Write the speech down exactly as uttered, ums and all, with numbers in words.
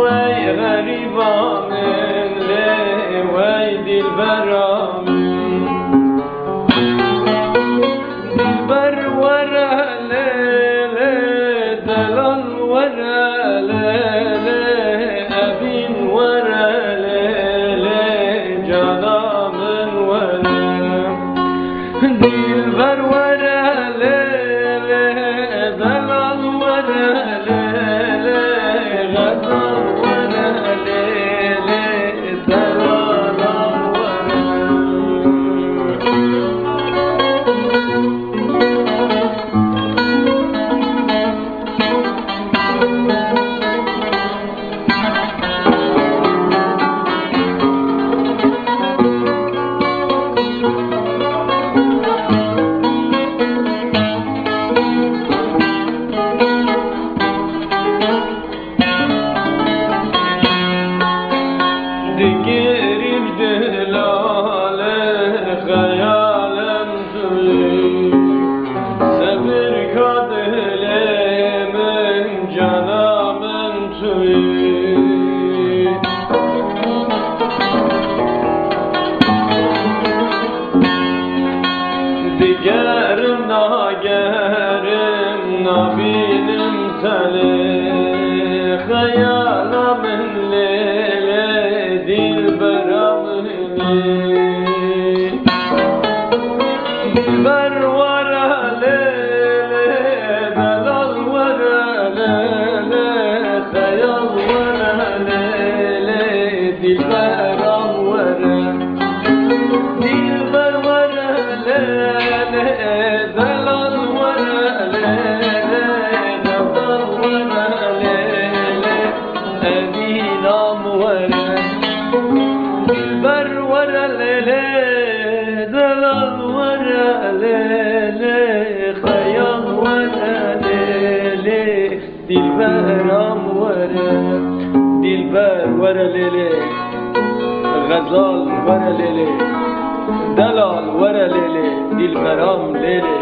Wey xerîba min lê, wey dilbera min. Dilber were lê lê, delal were lê lê, evîn were lê lê, cana min were. Dilber were lê lê, delal were lê lê, xezal were lê lê, delalam were. Digirim delale xeyalem tuyî. Sebir ka dilê min, cana min tuyî. Digerim nagerim, nabînim tenê. Xeyala min lê lê, dilbera min. Dilber were lê lê, delal were lê lê, xeyal were lê lê, dilberam were. Dilber were lê lê, delal were lê lê, xezal were lê lê, evînam were. Dilber were lê lê, delal were lê lê, xeyal were lê lê, dilberam were. Dilber were lê lê, xezal were lê lê, delal were lê lê, dilberam lê lê.